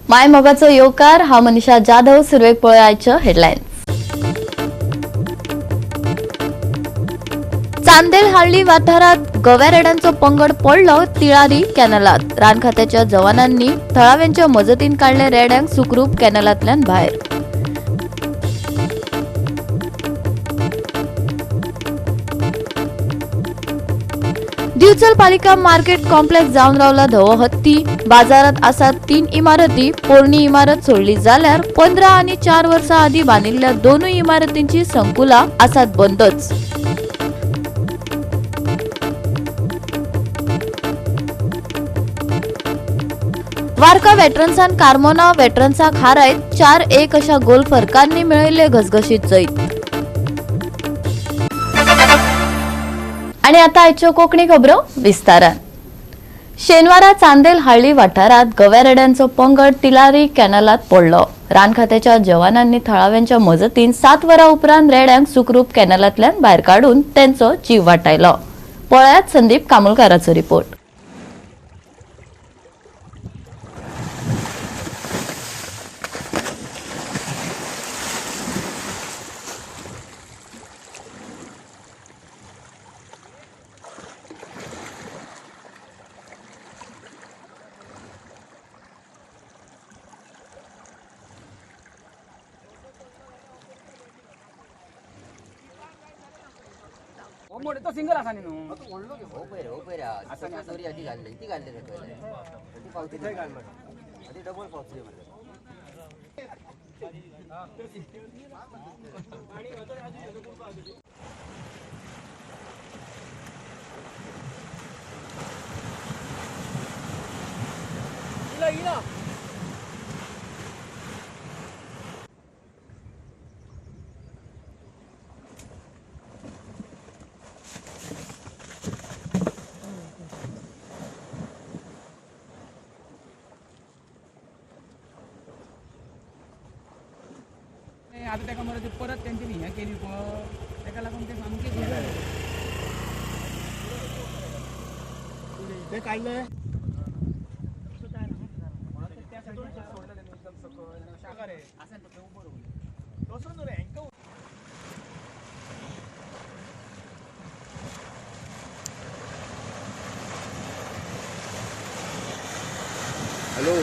माय मोगाचो येवकार. हांव मनीषा जाधव. सुरवेक पळयाचे हेडलायन्स. चांदेल हाळ्ळी वाठारात गव्या रेड्यांचो पंगड पडलो तिळारी कॅनलात. रान खात्याच्या जवानांनी थळाव्यांच्या मजतीन काडले रेड्यांक सुखरूप कॅनलांतल्यान भायर. दिवचल पालिका मार्केट कॉम्प्लेक्स जावन रावला धवो हत्ती. बाजारात आसात 3 इमारती. पोरणी इमारत सोडली जाल्यार 15 आनी 4 वर्सां आदीं बांदिल्ल्या दोनूय इमारतींची संकुलां आसात बंदच. वारका वेटरन्सान कार्मोना वेटरन्साक हारायत 4-1 अशा गोल फरकांनी मेळयल्ले घसघशीत जैत. आणि आता आयच्यो कोंकणी खबरो विस्तारान. शेनवारा चांदेल हाळ्ळी वाठारात गव्या रेड्यांचो पंगड तिलारी कॅनलात पडलो. रान खात्याच्या जवानांनी थळाव्यांच्या मजतीन 7 वरां उपरांत रेड्यांक सुखरूप कॅनलांतल्यान भायर काडून त्यांचो जीव वाटायलो. पळयात संदीप कामुलकाराचो रिपोर्ट. तो सिंगल आसा न्ही न्हू. हो पयर हो पयर आसा दोरी आदी घाल्ली ती घाल्ली सकयल ती पावती ती डबल पावतली मरे. इला इला आता ताका मरे ती परत तेंच्यांनी हें केली पळय ताका लागून ते सामकें ते काडले त्या सायडीन सोडलें तेणी एकदम सकयल आसा न्ही तो उबो रावलो तसो न्हू रे हेंका. हॅलो,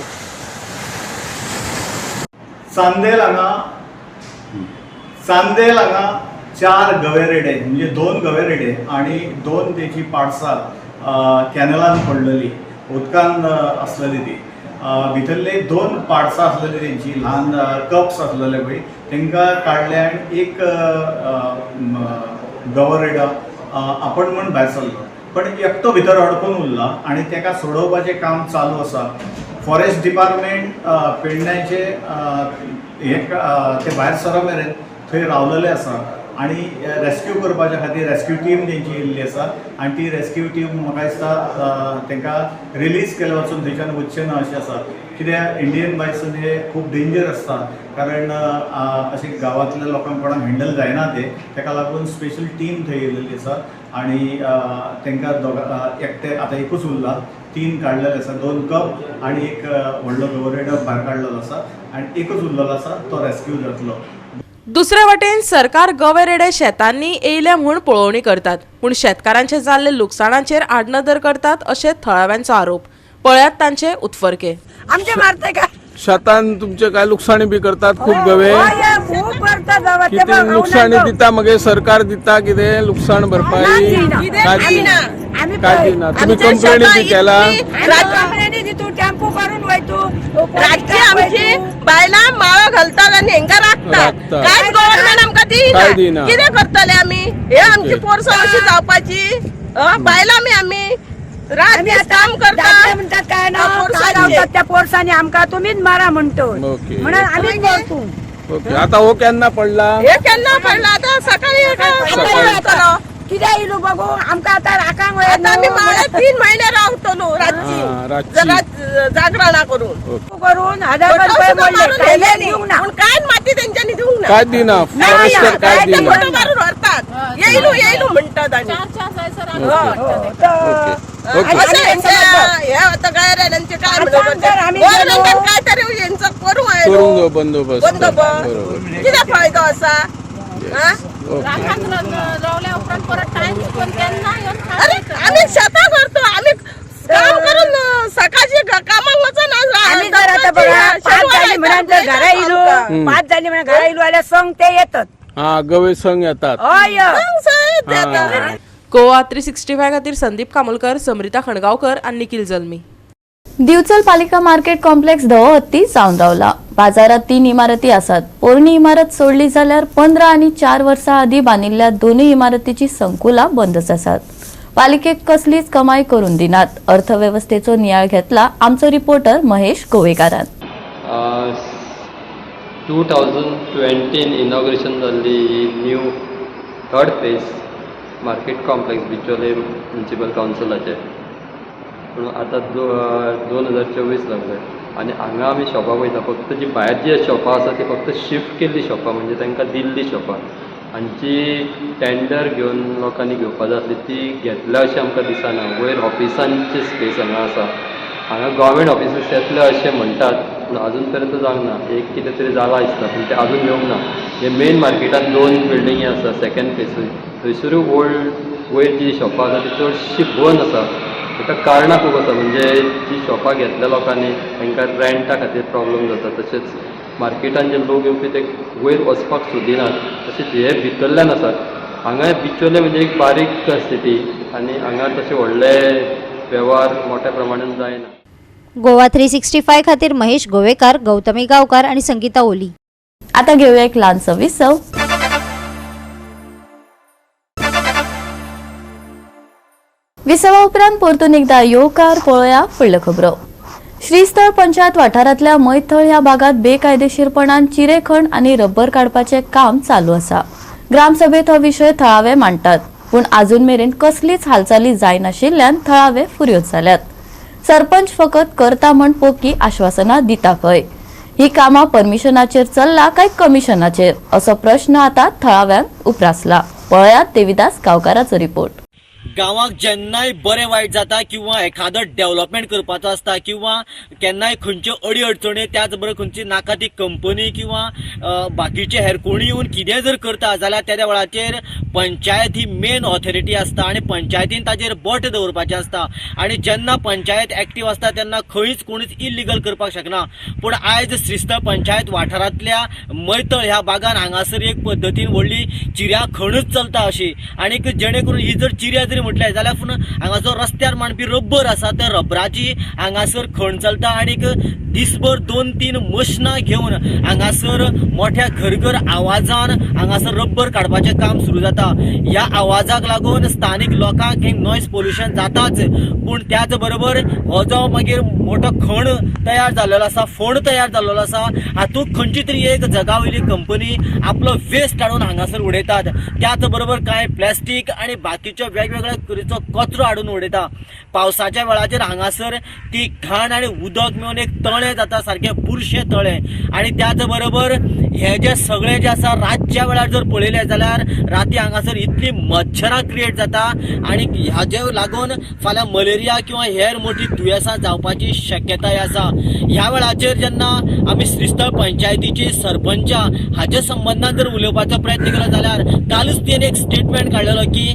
चांदेल हांगा चांदेल हांगा 4 गवे रेडे म्हणजे 2 गवे रेडे आणि 2 तेची पाडसां कॅनलान पडलेली उदकान आसलेली ती भितरले 2 पाडसां आसलेली तेंची ल्हान कप्स आसलेले पळय तांकां काडले आनी एक गवो रेडो आपण म्हण भायर सरलो पण एकटो भितर अडकून उरला आनी ताका सोडोवपाचें काम चालू आसा. फॉरेस्ट डिपार्टमेंट पेडण्याचे हे ते भायर सर मेरेन थंय रावलेले आसा आनी रेस्क्यू करपाच्या खातीर रेस्क्यू टीम तेंची येयल्ली आसा आनी ती रेस्क्यू टीम म्हाका दिसता तांकां रिलीज केले वचून थंयच्यान वचचें ना अशें आसा. कित्याक इंडियन बायसन हे खूब डेंजर आसता कारण अशें गांवांतल्या लोकांक कोणाक हँडल जायना ते ताका लागून स्पेशल टीम थंय येयलेली आसा आनी तांकां दोगां एकटे आतां एकूच उरला 3 काडलेले आसा 2 कप आनी एक व्हडलो गवरेडो भायर काडलेलो आसा आनी एकूच उरलेलो आसा तो रेस्क्यू जातलो. दुसरे वटेन सरकार गवे रेडे शेतांनी येयले म्हूण पळोवणी करतात पूण शेतकारांचे जाल्ले लुकसाणाचेर आडनदर करतात अशें थळाव्यांचो आरोप. पळयात तांचे उत्फर्के. आमचे मारते का शेतान तुमचे काय लुकसाणी बी करतात खूप गवे खूप करतात. कितें लुकसाणी दिता मगे सरकार दिता कितें लुकसाण भरपाई काय दिना काय दिना. तुम्ही कंप्लेनी बी केला कंप्लेनी दितू टेम्पो करून वयतू रातची आमची बायलां माळो घालतात आनी हेंका राखतात. कांयच गव्हर्मेंट आमकां दिना. कितें करतले आमी? हे आमची पोरसां अशी जावपाची. बायलां आमी आमी रात दीस काम करतात. म्हणतात काय ना काय त्या पोरसांनी आमकां तुमीच मारा म्हणतो म्हणून आमीच मरतू. ओके, आता हो केन्ना पडला? हे केन्ना पडला? आता सकाळी कित्याक येयलो बघू आमकां आतां राखांक आता आमी माळ्यार 3 महिने रावतलो रातची जागरणा करून करून 1000 रुपये मोडले दिवंक ना. पूण कांय माती तेंच्यांनी दिवंक ना. काय दिना फॉरेस्टर काय दिना फोटो मारून व्हरतात येयलो येयलो म्हणटात. आनी अशें हेंचे हे आतां गायरांचे काय म्हणून गव्हर्मेंटान काय तरी हेंचो जाय करूंक न्हू जाय बंदोबस्त. बंदोबस्त बरोबर. कितें फायदो आसा हा? अरे आमी शेतां करतो, आमी काम करून सकाळची कामाक वचून आमी जर आता बघा 5 जाली म्हणून जर घरा इलो, 5 जाली म्हणून घरा इलो जाल्यार संग ते येतात. हा, गवे संघ येतात. हय. हा. गोवा 365 खातीर संदीप कामोलकर, समरिता खणगांवकर आनी निखिल जल्मी. दिवचल पालिका मार्केट कॉम्प्लेक्स धवो हत्ती जावन रावला. बाजारात 3 इमारती आसात. पोरणी इमारत सोडली जाल्यार 15 आनी 4 वर्सां आदीं बांदिल्ल्या दोनूय इमारतीची संकुलां बंदच आसात. पालिकेक कसलीच कमाई करून दिनात. अर्थवेवस्थेचो नियाळ घेतला आमचो रिपोर्टर महेश गोवेकारान. 2020 इनॉग्रेशन जाल्ली ही new third phase market complex Bicholim municipal कावन्सिलाचें. पूण आतां 2024 लागले आनी हांगा आमी शॉपां पळयता. फक्त जी भायर जी शॉपां आसा ती फक्त शिफ्ट केल्ली शॉपां, म्हणजे तांकां दिल्ली शॉपां, आनी जी टेंडर घेवन लोकांनी घेवपा जाय आसली ती घेतल्या अशें आमकां दिसना. वयर ऑफिसांचे स्पेस हांगा आसा. हांगा गव्हर्मेंट ऑफिसीस येतले अशें म्हणटात, पूण अजून पर्यंत जावंक ना. एक कितें तरी जालां दिसता, पूण तें अजून येवंक ना. हे मेन मार्केटान 2 बिल्डिंगी आसा सेकंड फेसूय, थंयसरूय ओल्ड वयर जी शॉपां आसा ती चडशी बंद आसा. ताका कारणां खूब आसा, म्हणजे जी शॉपां घेतल्या लोकांनी तांकां रेंटा खातीर प्रॉब्लम जाता. तशेंच मार्केटान जे लोक येवपी ते वयर वचपाक सोदिनात. तशेंच हे भितरल्यान आसात. हांगा बिचोले म्हणजे एक बारीक सिटी आनी हांगा तशे व्हडले वेव्हार मोठ्या प्रमाणान जायना. गोवा 365 खातीर महेश गोवेकार, गौतमी गांवकार आणि संगीता ओली. आता घेऊया एक ल्हानसो विसव. विसवा उपरांत परतून एकदा येवकार. पळोवया फुडल्यो खबरो. श्रीस्थळ पंचायत वाठारांतल्या मैथळ ह्या भागात बेकायदेशीरपणान चिरेखण आनी रबर काडपाचें काम चालू आसा. ग्रामसभेत हो विशय थळावे मांडटात, पूण आजून मेरेन कसलीच हालचाली जायनाशिल्ल्यान थळावे फुर्योज जाल्यात. सरपंच फकत करता म्हण पोकी आश्वासनां दिता खंय. ही कामां परमिशनाचेर चल्ला काय कमिशनाचेर असो प्रश्न आतां थळाव्यांक उप्रासला. पळयात देविदास गांवकाराचो रिपोर्ट. गांवाक जेन्नाय बरें वायट जाता किंवा एखादो डेव्हलपमेंट करपाचो आसता किंवा केन्नाय खंयच्यो अडी अडचणी, त्याच बरोबर खंयची नाका ती कंपनी किंवा बाकीचे हेर कोणी येवन कितें जर करता जाल्यार त्या वेळाचेर पंचायत ही मेन ऑथॉरिटी आसता आनी पंचायतीन ताजेर बोट दवरपाचें आसता. आनी जेन्ना पंचायत एक्टीव आसता तेन्ना खंयच कोणूच इलिगल करपाक शकना. पूण आयज श्रीस्थळ पंचायत वाठारांतल्या मैतळ ह्या बागान हांगासर एक पद्दतीन व्हडली चिऱ्या खणूच चलता अशी, आनीक जेणे करून ही जर चिऱ्या जरी म्हटलें जाल्यार पूण हांगासर रस्त्यार मांडपी रब्बर आसा त्या रबराची हांगासर खण चलता. आनीक दिसभर 2-3 मशिनां घेवन हांगासर मोठ्या घरघर आवाजान हांगासर रब्बर काडपाचें काम सुरू जाता. ह्या आवाजाक लागून स्थानीक लोकांक हें नॉयज पोल्युशन जाताच, पूण त्याच बरोबर हो जो मागीर मोठो खण तयार जाल्लो आसा, फोंड तयार जाल्लो आसा, हातूंत खंयची तरी एक जगा वयली कंपनी आपलो वेस्ट हाडून हांगासर उडयतात. त्याच बरोबर कांय प्लास्टीक आनी बाकीच्यो वेगवेगळ्या तरेचो कचरो हाडून उडयता. पावसाच्या वेळाचेर हांगासर ती घाण आनी उदक मेळून एक तळें जाता, सारकें बुरशें तळें. आनी त्याच बरोबर हे जे सगळें जें आसा रातच्या वेळार जर पळयलें जाल्यार राती हांगासर इतली मच्छरां क्रिएट जाता आनी हाजे लागून फाल्यां मलेरिया किंवा हेर मोठी दुयेंसां जावपाची शक्यताय आसा. ह्या वेळाचेर जेन्ना आमी श्रीस्थळ पंचायतीची सरपंचा हाजे संबंदान जर उलोवपाचो प्रयत्न केलो जाल्यार कालूच तेणी एक स्टेटमेंट काडलेलो की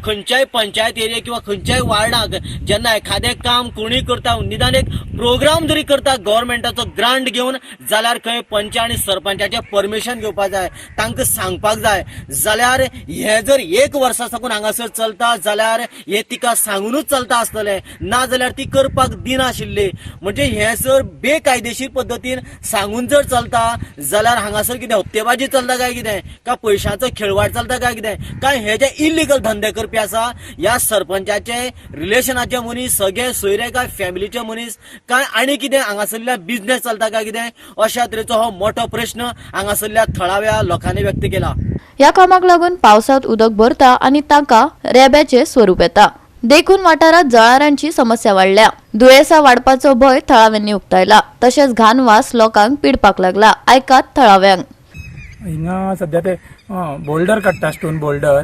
खंयच्याय पंचायत एरिया किंवा खंयच्याय वार्डाक जेन्ना एखादें काम कोणूय करता, निदान एक प्रोग्राम जरी करता गव्हर्मेंटाचो ग्रांट घेवन जाल्यार खंय पंच आनी सरपंचाचें परमिशन घेवपाक जाय, तांकां सांगपाक जाय. जाल्यार हें जर एक वर्सा साकून हांगासर चलता जाल्यार हें तिका सांगूनच चलता आसतलें, ना जाल्यार ती करपाक दिनाशिल्ली. म्हणजे हें जर बेकायदेशीर पद्दतीन सांगून जर चलता जाल्यार हांगासर कितें हप्तेबाजी चलता काय कितें, काय पयशांचो खेळवाट चलता काय कितें, काय हे जे इलिगल धंदे करपी आसा ह्या सरपंचाचे रिलेशनाचे मनीस, सगळे सोयरे काय फॅमिलीचे मनीस काय आनी कितें हांगासरल्या बिजनेस चलता काय कितें, अशा तरेचो हो मोठो प्रश्न हांगासरल्या थळाव्या लोकांनी व्यक्त केला. ह्या कामाक लागून पावसात उदक भरता आनी तांकां रेब्याचें स्वरूप येता. देखून वाठारांत जळारांची समस्या वाडल्या. दुयेंसां वाडपाचो भंय थळाव्यांनी उक्तायला. तशेंच घाण वास लोकांक पिडपाक लागला. आयकात थळाव्यांक. हिंगा सध्या ते बोल्डर काडटा, स्टोन बोल्डर.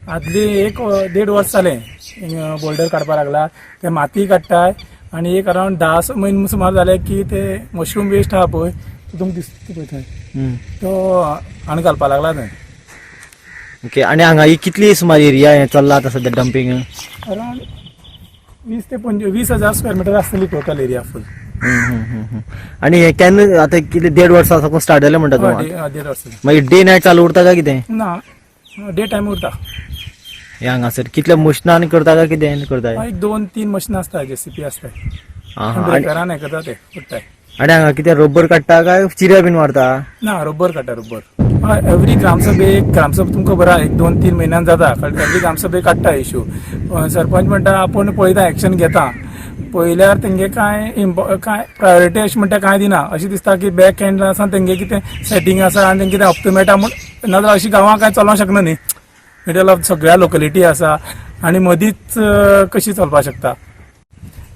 आदली 1-1.5 वर्स जालें हिंगा बोल्डर काडपाक लागला. ते माती काडटाय आनी एक अरावंड 10 म्हयने सुमार जाले की ते मशरूम वेस्ट आहा पळय तो तुमकां दिसता पळय थंय तो हाण घालपा लागला थंय. ओके, आनी हांगा ही कितली सुमार एरिया हें चल्ला आतां सद्या डंपींग? अरावंड 20 ते 25,000 स्क्वेअर मिटर आसतली टोटल एरिया फूल. आनी हें केन्ना आतां कितें देड वर्सां साकून स्टार्ट जालें म्हणटा तूं? देड वर्सां. मागीर डे नायट चालू उरता काय कितें? ना, डे टायम उरता. हे हांगासर कितल्या मशिनान करता काय कितें करता? एक 2-3 मशिनां आसता, जेसीपी आसता, आं हा. ब्रेकरान हें करता ते उडटाय. आनी हांगा कितें रबर काडटा काय चिऱ्या बीन मारता? ना, रबर काडटा रबर. हय, एवरी ग्रामसभेक, ग्रामसभा तुमकां खबर आहा एक 2-3 म्हयन्यान जाता, एवरी ग्रामसभेक काडटा इशू. सरपंच म्हणटा आपूण पळयता, एक्शन घेता. पळयल्यार तेंगे कांय कांय प्रायोरिटी अशें म्हणटा कांय दिना. अशें दिसता की बॅक एंड आसा तेंगे कितें सेटींग आसा आनी तेंगे कितें हप्तो मेळटा म्हूण, नाजाल्यार अशी गांवां कांय चलोवंक शकना न्ही. मिडल ऑफ सगळ्या लोकलिटी आसा आनी मदींच कशी चलपाक शकता.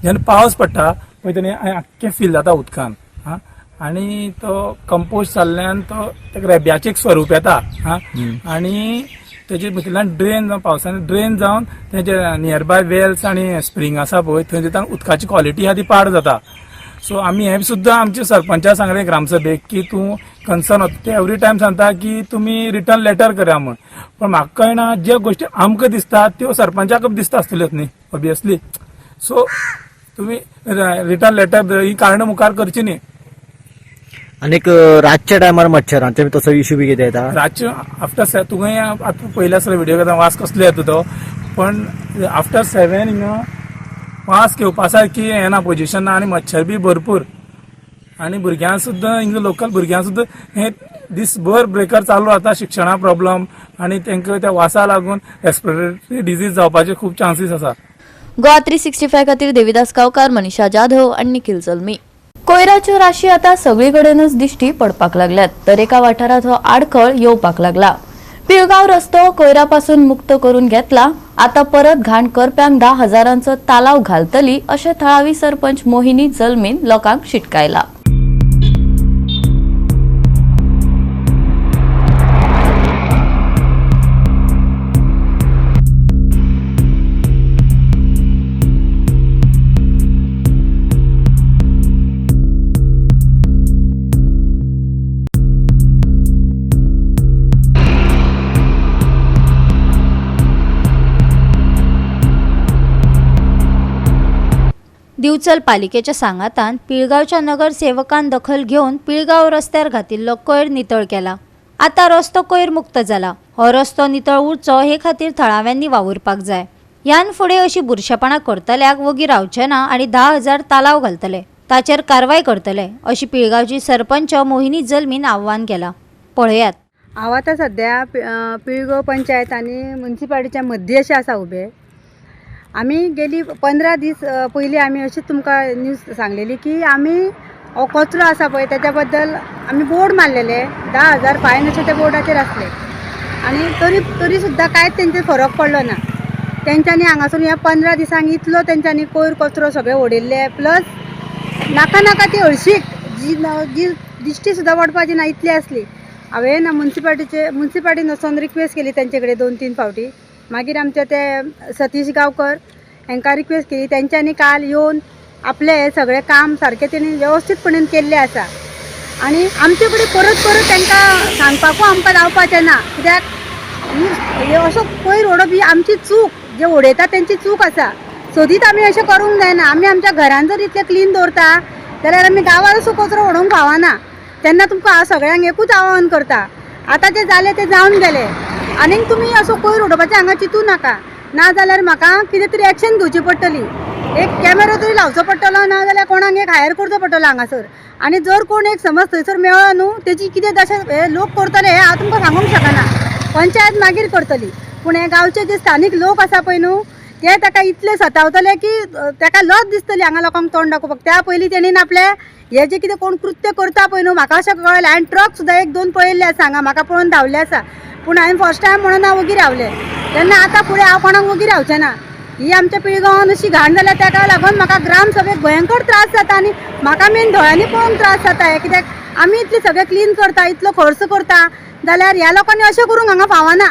जेन्ना पावस पडटा पळय तेन्ना आख्खें फील जाता उदकान. आं, आनी तो कंपोज जाल्ल्यान तो ताका रेब्याचें एक स्वरूप येता. आं, आनी तेजे भितरल्यान ड्रेन जावन पावसान ड्रेन जावन तेजे नियर बाय वेल्स आनी स्प्रींग आसा पळय थंय वता, उदकाची क्वॉलिटी आहा ती पाड जाता. सो आमी हें सुद्दां आमच्या सरपंचा सांगलें ग्रामसभेक की तूं कन्सर्न वता, ते एवरी टायम सांगता की तुमी रिटर्न लेटर करा म्हूण. पण म्हाका कळना, ज्यो गोश्टी आमकां दिसता त्यो सरपंचाक दिसता आसतल्योच न्ही ऑबियसली. सो तुमी रिटर्न लेटर ही कारणां मुखार करची न्ही. आनीक रातच्या टायमार मच्छरांचे बी तसो इशू बी कितें येता? रातचे आफ्टर तुवें आतां पयलें आसलो व्हिडियो करता वास कसलो येता तो, पण आफ्टर 7 हिंगा वास घेवपा सारकी हें ना, पोजिशन ना, आनी मच्छर बी भरपूर. आनी भुरग्यांक सुद्दां हिंगा लोकल भुरग्यांक सुद्दां हें दीसभर ब्रेकर चालू रावता, शिक्षणा प्रॉब्लम आनी तांकां त्या वासा लागून रेस्पिरेटरी डिजीज जावपाचे खूब चान्सीस आसा. गोवा 365 खातीर देविदास गांवकार, मनीषा जाधव आनी निखिल जल्मी. कोयराच्यो राशी आता सगळीकडेनच दिश्टी पडपाक लागल्यात, तर एका वाठारात हो आडखळ येवपाक लागला. पिळगांव रस्तो कोयरापासून मुक्त करून घेतला, आता परत घाण करप्यांक 10,000 तालाव घालतली अशें थळावी सरपंच मोहिनी जल्मीन लोकांक शिटकायला. दिवचल पालिकेच्या सांगातान पिळगांवच्या नगरसेवकान दखल घेवन पिळगांव रस्त्यार घातिल्लो कोयर नितळ केला. आतां रस्तो कोयर मुक्त जाला. हो रस्तो नितळ उरचो हे खातीर थळाव्यांनी वावुरपाक जाय. ह्यान फुडें अशी बुरशेपणां करतल्याक वगी रावचे ना आनी 10,000 तालाव घालतले, ताचेर कारवाय करतले अशी पिळगांवची सरपंच मोहिनी जल्मीन आव्हान केलां. पळयात. हांव आतां सद्या पिळगांव पंचायत आनी मुन्सिपालिटीच्या मदीं अशें आसा उबें. आमी गेली 15 दीस पयलीं आमी अशीच तुमकां न्यूज सांगलेली की आमी हो कचरो आसा पळय तेच्या बद्दल आमी बोर्ड मारलेले, 10,000 फायन अशें त्या बोर्डाचेर आसले आनी तरी सुद्दां कांयच तेंचेर फरक पडलो ना. तेंच्यांनी हांगासून ह्या 15 दिसांक इतलो तेंच्यांनी कोयर कचरो सगळे उडयल्ले, प्लस नाका नाका ती हळशीक जी जी दिश्टी सुद्दां पडपाची ना इतली आसली. हांवें मुन्सिपालिटीन वचोन रिक्वेस्ट केली तेंचे कडेन 2-3 फावटी. मागीर आमचे ते सतीश गांवकर हांकां रिक्वेस्ट केली, तेंच्यांनी काल येवन आपलें हें सगळें काम सारकें तेणी वेवस्थीतपणान केल्लें आसा. आनी आमचे कडेन परत परत तांकां सांगपाकूय आमकां जावपाचें ना, कित्याक असो कोयर उडोवप ही आमची चूक, जे उडयता तेंची चूक आसा. सदींच आमी अशें करूंक जायना. आमी आमच्या घरान जर इतलें क्लीन दवरता जाल्यार आमी गांवार असो कचरो उडोवंक फावना. तेन्ना तुमकां हांव सगळ्यांक एकूच आवाहन करता, आतां जें जालें तें जावन गेलें, आनीक तुमी असो कोयर उडोवपाचें हांगा चिंतू नाका, ना जाल्यार म्हाका कितें तरी एक्शन घेवची पडटली. एक कॅमेरो तरी लावचो पडटलो, ना जाल्यार कोणाक एक हायर करचो पडटलो हांगासर. आनी जर कोण एक समज थंयसर मेळ्ळो न्हू तेजी कितें दशा हे लोक करतले हें हांव तुमकां सांगूंक शकना, पंचायत मागीर करतली. पूण हे गांवचे जे स्थानीक लोक आसा पळय न्हू ते ताका इतले सतावतले की ताका लज दिसतली हांगा लोकांक तोंड दाखोवपाक. त्या पयलीं तेणीन आपले हे जे कितें कोण कृत्य करता पळय न्हू, म्हाका अशें कळ्ळें. हांवें ट्रक सुद्दां 1-2 पळयल्ले आसा हांगा, म्हाका पळोवन धांवले आसा, पूण हांवें फर्स्ट टायम म्हणून हांव वगी रावलें. तेन्ना आतां फुडें हांव कोणाक वगी रावचें ना. ही आमच्या पिळगांवान अशी घाण जाल्या ताका लागून म्हाका ग्रामसभेक भयंकर त्रास जाता आनी म्हाका मेन दोळ्यांनी पळोवंक त्रास जाता हें, कित्याक आमी इतलें सगळें क्लीन करता, इतलो खर्च करता, जाल्यार ह्या लोकांनी अशें करूंक हांगा फावना.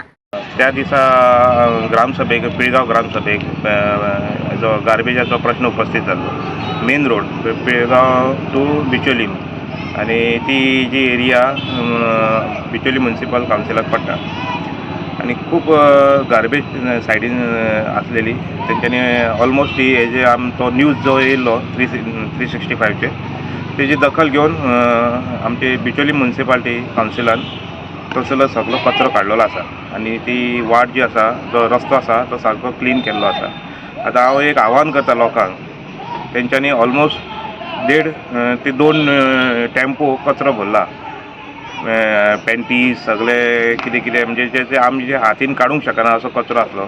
त्या दिसा ग्रामसभेक, पिळगांव ग्रामसभेक जो गार्बेजाचो प्रश्न उपस्थित जाल्लो, main road Pilgaon to Bicholim आनी ती जी एरिया बिचोली म्युनिसिपल कावन्सिलाक पडटा आनी खूब गार्बेज सायडीन आसलेली. तेंच्यांनी ऑलमोस्ट ही हेजे आमचो न्यूज जो येयल्लो 365चेर तेजी दखल घेवन आमचे बिचोली म्युनिसिपालिटी कावन्सिलान तसलो सगलो कचरो काडलेलो आसा आनी ती वाट जी आसा, जो रस्तो आसा तो सारको क्लीन केल्लो आसा. आतां हांव एक आव्हान करता लोकांक, तेंच्यांनी ऑलमोस्ट 1.5 ते 2 टेम्पो कचरो भरला, पॅन्टीज सगळे कितें कितें, म्हणजे जे आमी जे हातीन काडूंक शकना असो कचरो आसलो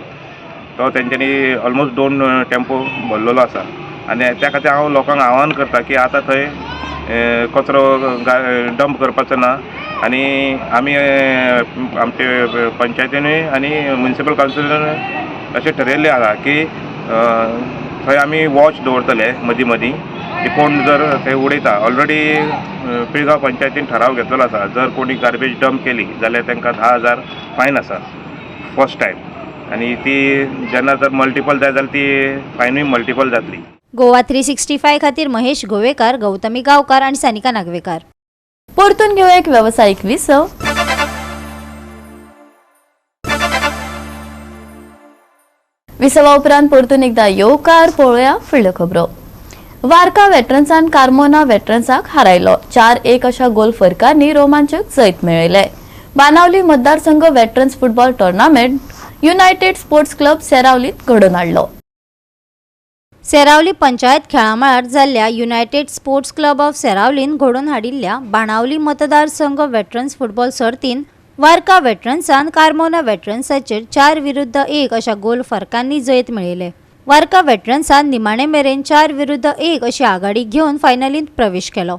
तो तेंच्यांनी ऑलमोस्ट 2 टेम्पो भरलेलो आसा. आनी त्या खातीर हांव लोकांक आव्हान करता की आतां थंय कचरो डंप करपाचो ना आनी आमी आमचे पंचायतीनूय आनी म्युनिसिपल कावन्सिलानूय अशें ठरयल्लें आसा की थंय आमी वॉच दवरतले मदीं मदीं की कोण जर थंय उडयता. ऑलरेडी पिळगांव पंचायतीन ठराव घेतलेलो आसा, जर कोणी गार्बेज डंप केली जाल्यार तांकां 10,000 फायन आसा फर्स्ट टायम, आनी ती जेन्ना जर मल्टिपल जाय जाल्यार ती फायनूय मल्टिपल जातली. गोवा 365 खातीर महेश गोवेकार, गौतमी गांवकार आनी सानिका नागवेकार. परतून घेवया एक वेवसायीक विसव. विसवा उपरांत परतून एकदा येवकार. पळोवया फुडल्यो खबरो. वारका वेटरन्सान कार्मोना वेटरन्साक हारायलो. 4-1 अशा गोल फरकांनी रोमांचक जैत मेळयले. बाणावली मतदारसंघ veterans football tournament United Sports Club सेरावलीत घडोवन हाडलो. सेरावली पंचायत खेळामळार जाल्ल्या युनायटेड स्पोर्ट्स क्लब ऑफ सेरावलीन घडोवन हाडिल्ल्या बाणावली मतदारसंघ वेटरन्स फुटबॉल सर्तीन वारका वेटरन्सान कार्मोना वेटरन्साचेर 4-1 अशा गोल फरकांनी जैत मेळयलें. वारका वेटरन्सान निमाणे मेरेन 4-1 अशी आघाडी घेवन फायनलींत प्रवेश केलो.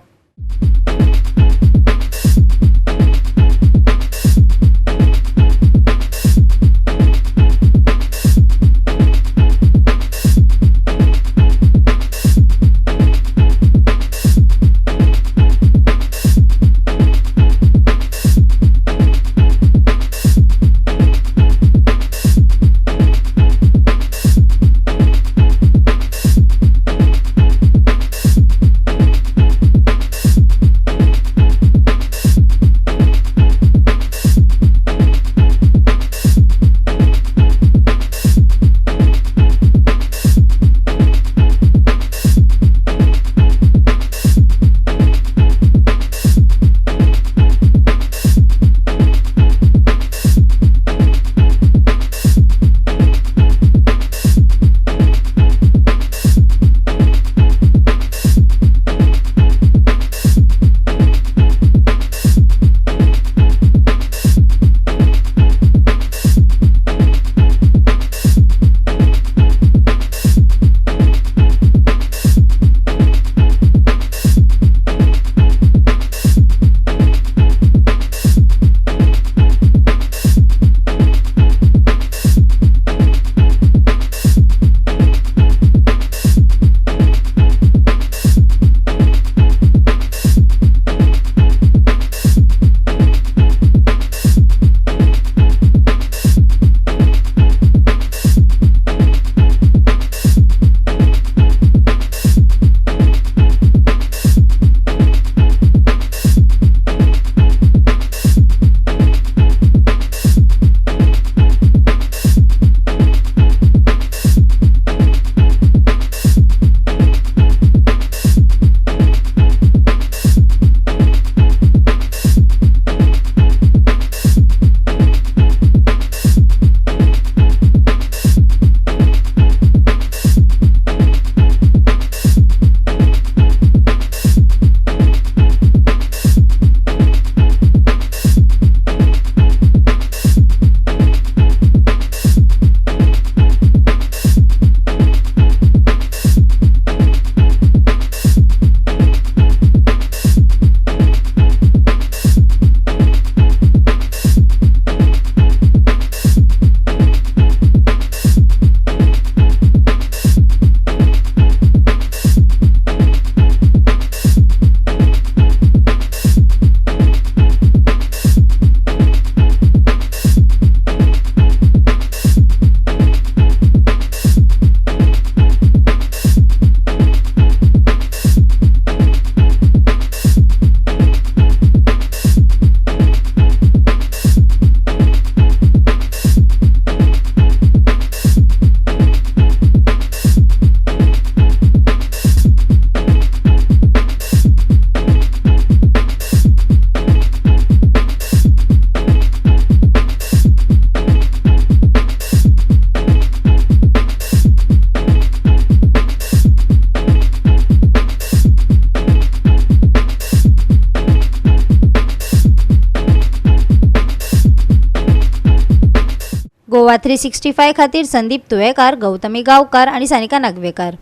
गोवा 365 खातीर संदीप तुयेकार, गौतमी गांवकार आनी सानिका नागवेकार.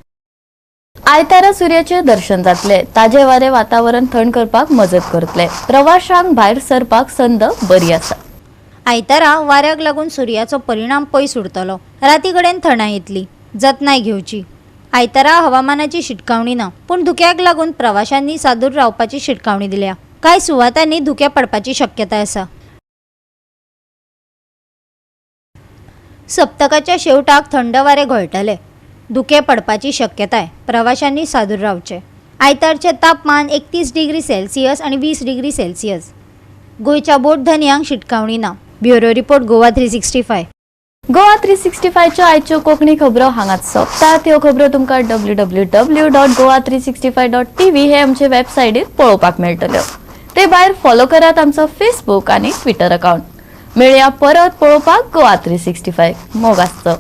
आयतारा सुर्याचें दर्शन जातलें. ताजें वारें वातावरण थंड करपाक मजत करतलें. प्रवाशांक भायर सरपाक संद बरी आसा. आयतारा वाऱ्याक लागून सुर्याचो परिणाम पयस उरतलो. राती कडेन थंडाय येतली. जतनाय घेवची. आयतारा हवामानाची शिटकावणी ना, पूण धुक्याक लागून प्रवाशांनी सादूर रावपाची शिटकावणी दिल्या. कांय सुवातांनी धुकें पडपाची शक्यताय आसा. सप्तकाच्या शेवटाक थंड वारें घोळटलें. धुकें पडपाची शक्यताय. प्रवाशांनी सादूर रावचें. आयतारचें तापमान 31 डिग्री सेल्सियस आनी 20 डिग्री सेल्सियस. गोंयच्या बोट धनयांक शिटकावणी ना. Bureau report, Goa 365. Goa 365च्यो आयच्यो कोंकणी खबरो हांगाच सोंपतात. ह्यो खबरो तुमकां www.goa365.tv हे आमचे वेबसायटीर पळोवपाक मेळटल्यो. ते भायर फॉलो करात आमचो फेसबूक आनी ट्विटर अकाउंट. मेळया परत पळोवपाक गोवा 365. मोग आसचो.